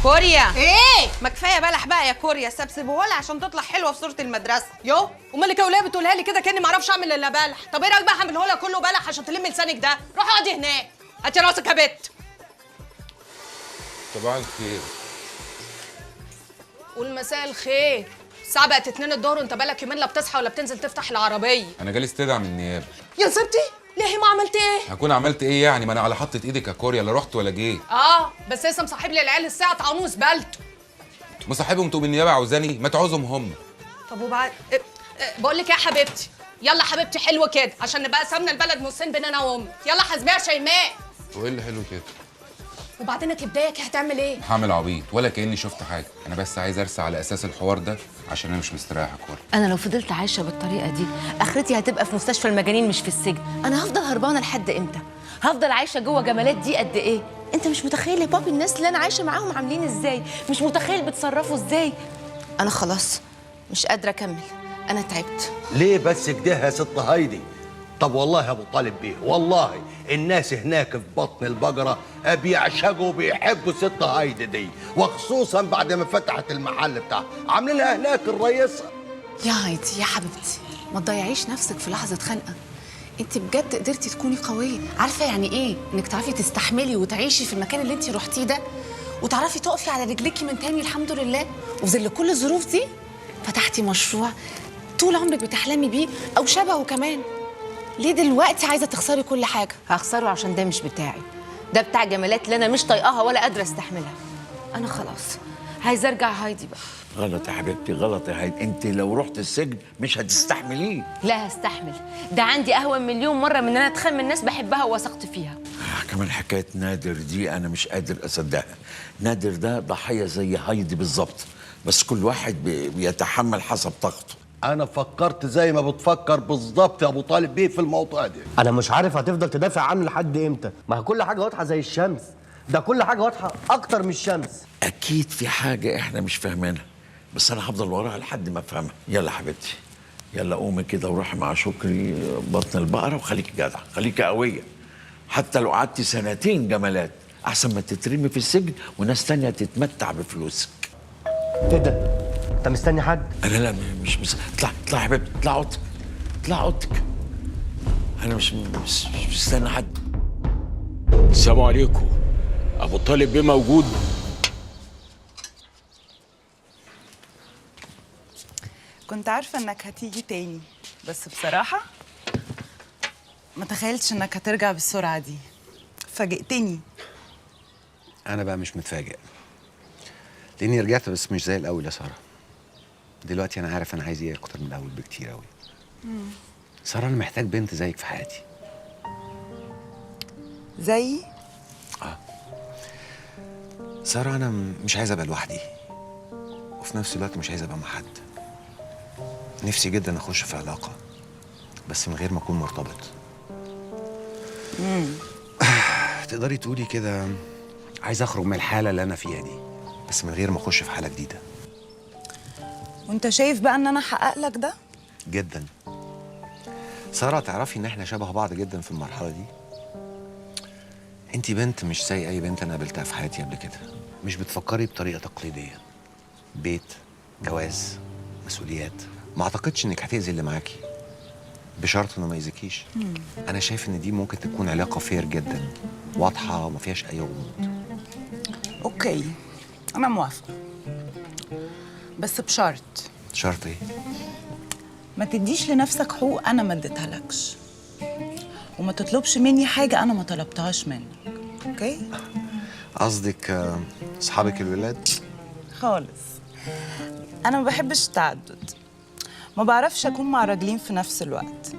كوريا. ايه؟ ما كفاية بلح بقى يا كوريا، سبسبوها لها عشان تطلع حلوة في صوره المدرسة. يو امال يا بتقولها لي كده كاني ما اعرفش اعمل الا بلح. طب ايه رايك بقى هعمله لها كله بلح عشان تلم لسانك ده؟ روحي اقعدي هناك، هاتي راسك يا بت. صباح الخير. قول مساء الخير. الساعة بقت 2 الظهر وانت بالك يومين لا بتصحى ولا بتنزل تفتح العربية. انا جالي استدعاء من النيابة. يا نسيبتي ليه ما عملت ايه؟ هكون عملت ايه يعني؟ ما انا على حطة ايدك يا كوريا، لا رحت ولا جيت. بس لسه مصاحب لي العيال الساعة طعموه زبالته. مصاحبهم تقوم النيابة عاوزاني؟ ما تعوزهم هم. طب وبعد بقول لك ايه يا حبيبتي، يلا حبيبتي حلوة كده عشان نبقى سمنه البلد نصين بين انا وامي. يلا حاسبيها شيماء. وايه اللي حلو كده؟ وبعدين كبدايك هتعمل ايه؟ هعمل عبيط ولا كاني شفت حاجة، انا بس عايز ارسى على اساس الحوار ده عشان انا مش مستريح يا كوريا. انا لو فضلت عايشه بالطريقة دي اخرتي هتبقى في مستشفى المجانين مش في السجن. انا هفضل هربانه لحد امتى؟ هفضل عايشه جوه جمالات دي قد ايه؟ انت مش متخيل يا بابي الناس اللي انا عايشه معاهم عاملين ازاي، مش متخيل بيتصرفوا ازاي. انا خلاص مش قادرة اكمل، انا تعبت. ليه بس كده يا ست هايدي؟ طب والله يا ابو طالب بيه، والله الناس هناك في بطن البقرة بيعشقوا وبيحبوا ست هايدي دي، وخصوصا بعد ما فتحت المحل بتاعها، عاملينها هناك الرئيسة. يا هايدي يا حبيبتي ما تضيعيش نفسك في لحظة خنقه. انت بجد قدرتي تكوني قوية، عارفه يعني ايه انك تعرفي تستحملي وتعيشي في المكان اللي انت روحتيه ده، وتعرفي تقفي على رجليكي من تاني الحمد لله، وفي ظل كل الظروف دي فتحتي مشروع طول عمرك بتحلمي بيه او شبهه كمان. ليه دلوقتي عايزه تخسري كل حاجة؟ هخسره عشان ده مش بتاعي، ده بتاع جمالات اللي انا مش طايقاها ولا قادرة استحملها. انا خلاص عايزه ارجع هايدي بقى. غلط يا حبيبتي، غلط يا هايدي، انت لو رحت السجن مش هتستحمليه. لا هستحمل، ده عندي اهون مليون مرة من ان انا اتخان من ناس بحبها ووثقت فيها. كمان حكاية نادر دي انا مش قادر اصدقها. نادر ده ضحية زي هايدي بالظبط، بس كل واحد بيتحمل حسب طاقته. انا فكرت زي ما بتفكر بالظبط يا ابو طالب بيه في الموضوع ده. انا مش عارف هتفضل تدافع عنه لحد امتى، ما كل حاجة واضحة زي الشمس، ده كل حاجة واضحة اكتر من الشمس. اكيد في حاجة احنا مش فاهمينها، بس انا هفضل وراها لحد ما افهمها. يلا حبيبتي يلا قومي كده وروحي مع شكري بطن البقرة، وخليكي جدعه، خليكي قوية. حتى لو قعدتي سنتين جمالات احسن ما تترمي في السجن وناس تانية تتمتع بفلوسك. ايه ده؟ انت مستني حد؟ انا لا مش اطلع اطلع يا حبيبتي، اطلع اوضتك، اطلع اوضتك. انا مش مستني حد. السلام عليكم. ابو طالب بيه موجود؟ كنت عارفة انك هتيجي تاني، بس بصراحة ما تخيلتش انك هترجع بالسرعة دي. فاجئتني. انا بقى مش متفاجئ لاني رجعت، بس مش زي الاول يا ساره. دلوقتي انا عارف انا عايز ايه اكتر من الاول بكتير قوي. ساره انا محتاج بنت زيك في حياتي. زيي؟ ساره انا مش عايز ابقى لوحدي، وفي نفس الوقت مش عايز ابقى مع حد. نفسي جدا اخش في علاقة بس من غير ما اكون مرتبط. تقدري تقولي كده عايز اخرج من الحالة اللي انا فيها دي، بس من غير ما اخش في حاله جديدة. وانت شايف بقى ان انا احقق لك ده؟ جدا. ساره تعرفي ان احنا شبه بعض جدا في المرحلة دي. انت بنت مش زي اي بنت انا قابلتها في حياتي قبل كده. مش بتفكري بطريقة تقليدية، بيت، جواز، مسؤوليات. ما اعتقدش انك هتاذي اللي معاكي، بشرط انه ما يأذيكيش. انا شايف ان دي ممكن تكون علاقة fair جدا، واضحة وما فيهاش اي غموض. okay انا موافقة، بس بشرط. شرط ايه؟ ما تديش لنفسك حقوق انا ما اديتهالكش، وما تطلبش مني حاجة انا ما طلبتهاش منك. okay؟ قصدك اصحابك الولاد؟ خالص، انا ما بحبش التعدد، ما بعرفش اكون مع راجلين في نفس الوقت.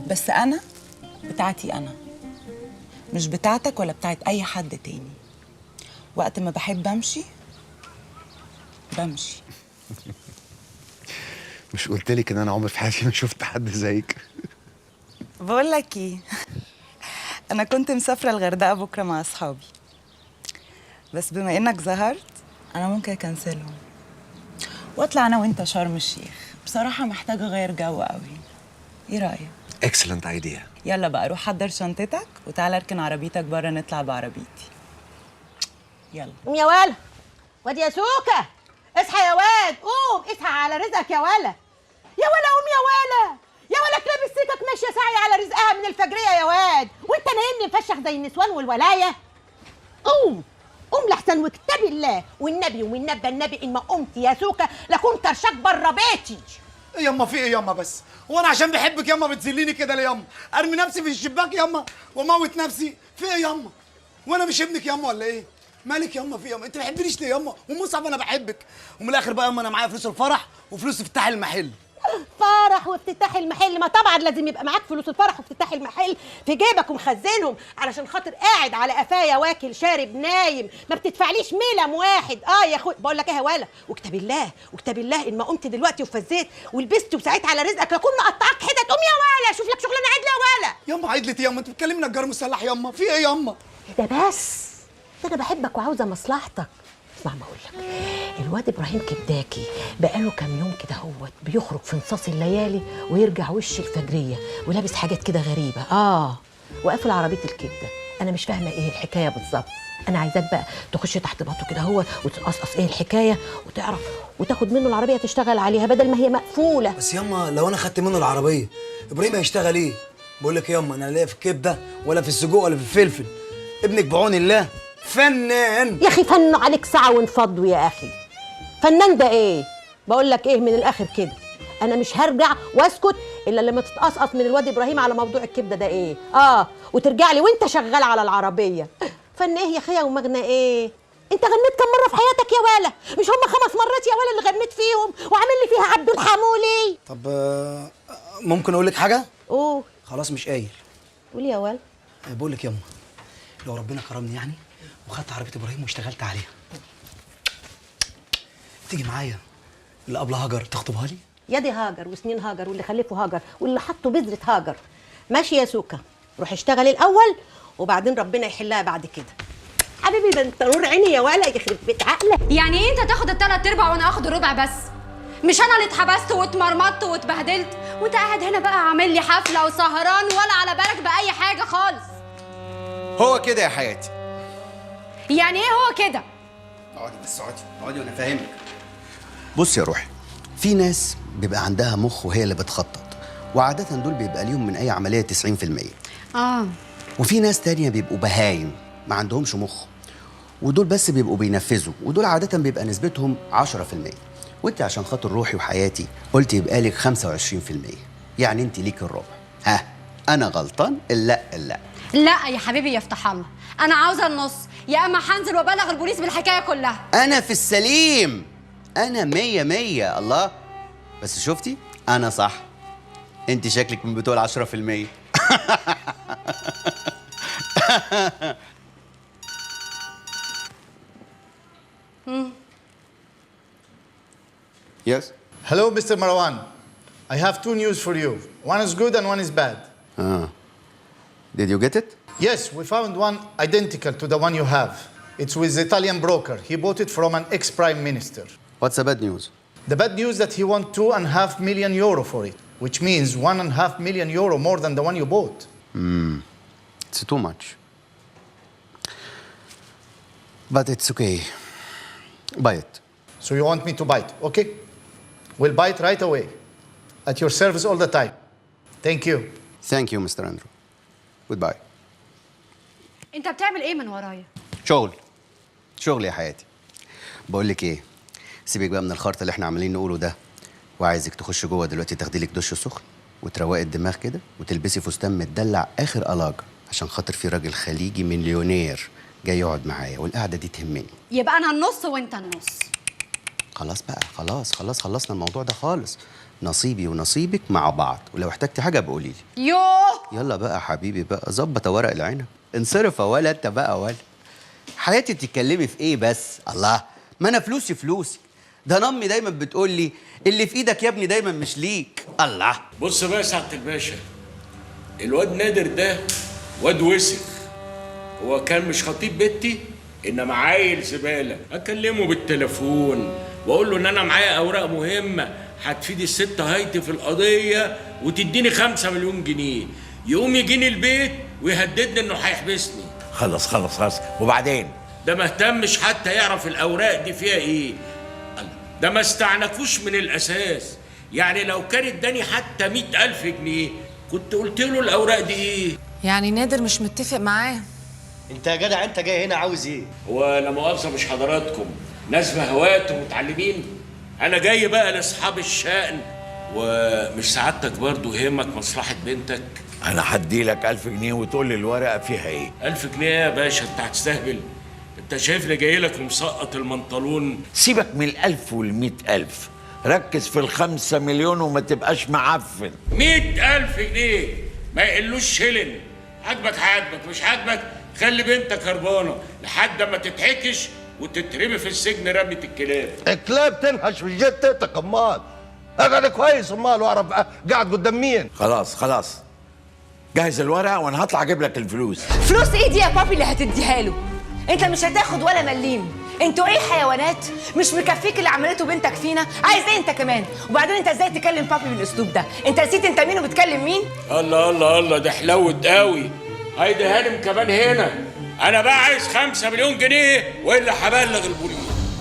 بس انا بتاعتي انا، مش بتاعتك ولا بتاعت اي حد تاني. وقت ما بحب امشي بمشي. مش قلتلك ان انا عمري في حياتي ما شفت حد زيك؟ بقول لك ايه، انا كنت مسافرة الغردقه بكره مع اصحابي، بس بما انك ظهرت انا ممكن اكنسلهم واطلع انا وانت شرم الشيخ. بصراحة محتاجه اغير جو قوي. ايه رايك؟ excellent idea. يلا بقى روح حضر شنطتك وتعالى اركن عربيتك بره، نطلع بعربيتي. يلا قوم يا ولا، واد يا سوكه، اصحى يا واد، قوم اصحى على رزقك يا ولا. يا ولا قوم يا ولا، يا ولا كلاب السكك ماشية ساعيه على رزقها من الفجريه يا واد، وانت نايمني مفشخ زي النسوان والولاية. قوم قوم لحسن، وكتاب الله والنبي والنبى النبي ان ما قمت يا سوكه لكون كرشك بره بيتي. ايه يما في ايه يما؟ بس هو انا عشان بحبك يما بتذليني كده ليه يما؟ ارمي نفسي في الشباك يما واموت نفسي؟ في ايه يما؟ وانا مش ابنك يما ولا ايه؟ مالك يما في يما؟ انت ما بتحبنيش ليه يما؟ ومصعب انا بحبك. ومن الاخر بقى يما انا معايا فلوس الفرح وفلوس افتتاح المحل. فرح وافتتاح المحل؟ ما طبعا لازم يبقى معاك فلوس الفرح وافتتاح المحل في جيبك ومخزنهم، علشان خاطر قاعد على قفايا واكل شارب نايم، ما بتدفعليش ملم واحد. يا اخوي بقول لك ايه يا ولا، وكتاب الله وكتاب الله ان ما قمت دلوقتي وفزيت ولبست وسعيت على رزقك لكون مقطعك حتت. قوم يا ولا شوف لك شغلانة عدله يا ولا. يما عدلت يما؟ انت بتكلمني نجار مسلح يما؟ في ايه يما؟ ده بس ده انا بحبك وعاوزه مصلحتك. اسمع ما اقول لك، الواد ابراهيم كبداكي بقاله كام يوم كده هوت بيخرج في نصاص الليالي ويرجع وش الفجريه ولابس حاجات كده غريبة، وقافل عربية الكبده. انا مش فاهمه ايه الحكاية بالظبط. انا عايزاك بقى تخش تحت باطه كده هو وتقصقص ايه الحكاية وتعرف وتاخد منه العربية تشتغل عليها بدل ما هي مقفولة. بس ياما لو انا خدت منه العربية ابراهيم هيشتغل ايه؟ بقول لك ياما انا لا في الكبده ولا في السجق ولا في الفلفل. ابنك بعون الله فنان يا اخي، فنوا عليك ساعة وانفضوا يا اخي. فنان ده ايه؟ بقول لك ايه من الاخر كده، انا مش هرجع واسكت الا لما تتقصقص من الواد ابراهيم على موضوع الكبده ده ايه، وترجع لي وانت شغال على العربية. فن ايه يا اخي ومغنى ايه؟ انت غنيت كم مرة في حياتك يا ولا؟ مش هم 5 مرات يا ولا اللي غنيت فيهم وعامل لي فيها عبد الحمولي. طب ممكن اقول لك حاجة؟ قول. خلاص مش قايل. قول يا ولا. بقول لك يما لو ربنا كرمني يعني وخدت عربية ابراهيم واشتغلت عليها، تيجي معايا اللي قبل هاجر تخطبها لي؟ يا دي هاجر وسنين هاجر واللي خلفوا هاجر واللي حطوا بذرة هاجر. ماشي يا سوكا، روح اشتغل الاول وبعدين ربنا يحلها بعد كده. حبيبي ده انت نور عيني يا ولا، يخرب بيت عقلك. يعني ايه انت تاخد الثلاث ارباع وانا اخد الربع بس؟ مش انا اللي اتحبست واتمرمطت واتبهدلت وانت قاعد هنا بقى عامل لي حفلة وسهران ولا على بالك باي حاجة خالص. هو كده يا حياتي. يعني ايه هو كده؟ اقعدي بس، اقعدي اقعدي وانا فاهمك. بص يا روحي، في ناس بيبقى عندها مخ وهي اللي بتخطط، وعادة دول بيبقى ليهم من أي عملية 90%. وفي ناس تانية بيبقوا بهايم ما عندهمش مخ، ودول بس بيبقوا بينفذوا، ودول عادة بيبقى نسبتهم 10%. وانت عشان خاطر روحي وحياتي قلت يبقى لك 25%، يعني انت ليك الربع. ها أنا غلطان؟ لا لا لا يا حبيبي يفتح الله، أنا عاوزة النص، يا إما هنزل وأبلغ البوليس بالحكاية كلها. أنا في السليم، أنا 100 100. الله، بس شفتي أنا صح، أنت شكلك من بتوع 10%. Yes. Hello, Mr. Marwan. I have two news for you. One is good and one is bad. Did you get it? Yes, we found one identical to the one you have. It's with the Italian broker. He bought it from an ex-prime minister. What's the bad news? The bad news that he wants 2.5 million euro for it, which means 1.5 million euro more than the one you bought. It's too much. But it's okay. Buy it. So you want me to buy it? Okay. We'll buy it right away. At your service all the time. Thank you. Thank you, Mr. Andrew. Goodbye. انت بتعمل ايه من ورايا؟ شغل. شغل يا حياتي. بقول لك ايه؟ سيبك بقى من الخرط اللي احنا عمالين نقوله ده، وعايزك تخش جوه دلوقتي تاخدي لك دش سخن وتروقي الدماغ كده وتلبسي فستان متدلع اخر الاجه، عشان خاطر في راجل خليجي مليونير جاي يقعد معايا والقعده دي تهمني. يبقى انا النص وانت النص. خلاص بقى، خلاص خلاص خلصنا الموضوع ده خالص. نصيبي ونصيبك مع بعض، ولو احتجتي حاجة بقولي لي. يوه يلا بقى حبيبي بقى، ظبط ورق العنب، انصرف ولا انت بقى ولا حياتي. بتتكلمي في ايه بس؟ الله، ما انا فلوسي فلوسي. ده انا امي دايما بتقول لي اللي في ايدك يا ابني دايما مش ليك. الله. بص بقى يا سعادة الباشا، الواد نادر ده واد وسخ. هو كان مش خطيب بنتي، انما عيل زبالة. اكلمه بالتليفون واقول له ان انا معايا اوراق مهمة هتفيد الست هايتي في القضية وتديني 5 مليون جنيه، يقوم يجيني البيت ويهددني انه هيحبسني. خلص خلص خلص. وبعدين ده ما اهتمش حتى يعرف الاوراق دي فيها ايه. ده ما استعنفوش من الاساس. يعني لو كان اداني حتى 100,000 جنيه كنت قلت له الاوراق دي ايه. يعني نادر مش متفق معاه. انت يا جدع انت جاي هنا عاوز ايه؟ هو لا مؤاخذة مش حضراتكم ناس بهوات ومتعلمين؟ انا جاي بقى لاصحاب الشأن. ومش سعادتك برضو يهمك مصلحة بنتك؟ انا هدي لك 1000 جنيه وتقول لي الورقة فيها ايه. 1000 جنيه يا باشا؟ انت هتستهبل؟ انت شايفني جاي لك ومسقط المنطلون؟ سيبك من ال1000 وال100,000، ركز في ال5 مليون وما تبقاش معفن. 100,000 جنيه ما يقلوش شلن. عاجبك عاجبك، مش عاجبك خلي بنتك هربانه لحد ما تتحكش وتترمي في السجن رمية الكلاب. الكلاب تنهش في جتتك. امال اقعد كويس، امال واعرف قاعد قدام مين. خلاص خلاص، جهز الورقة وانا هطلع اجيب لك الفلوس. فلوس ايه دي يا بابي اللي هتديها له؟ انت مش هتاخد ولا مليم. انتوا ايه حيوانات؟ مش مكفيك اللي عملته بنتك فينا؟ عايز ايه انت كمان؟ وبعدين انت ازاي تكلم بابي بالاسلوب ده؟ انت نسيت انت مين وبتكلم مين؟ الله الله الله، ده حلوت قوي. هيدي هانم كمان هنا. انا بقى عايز 5 مليون جنيه والا هبلغ البوليس.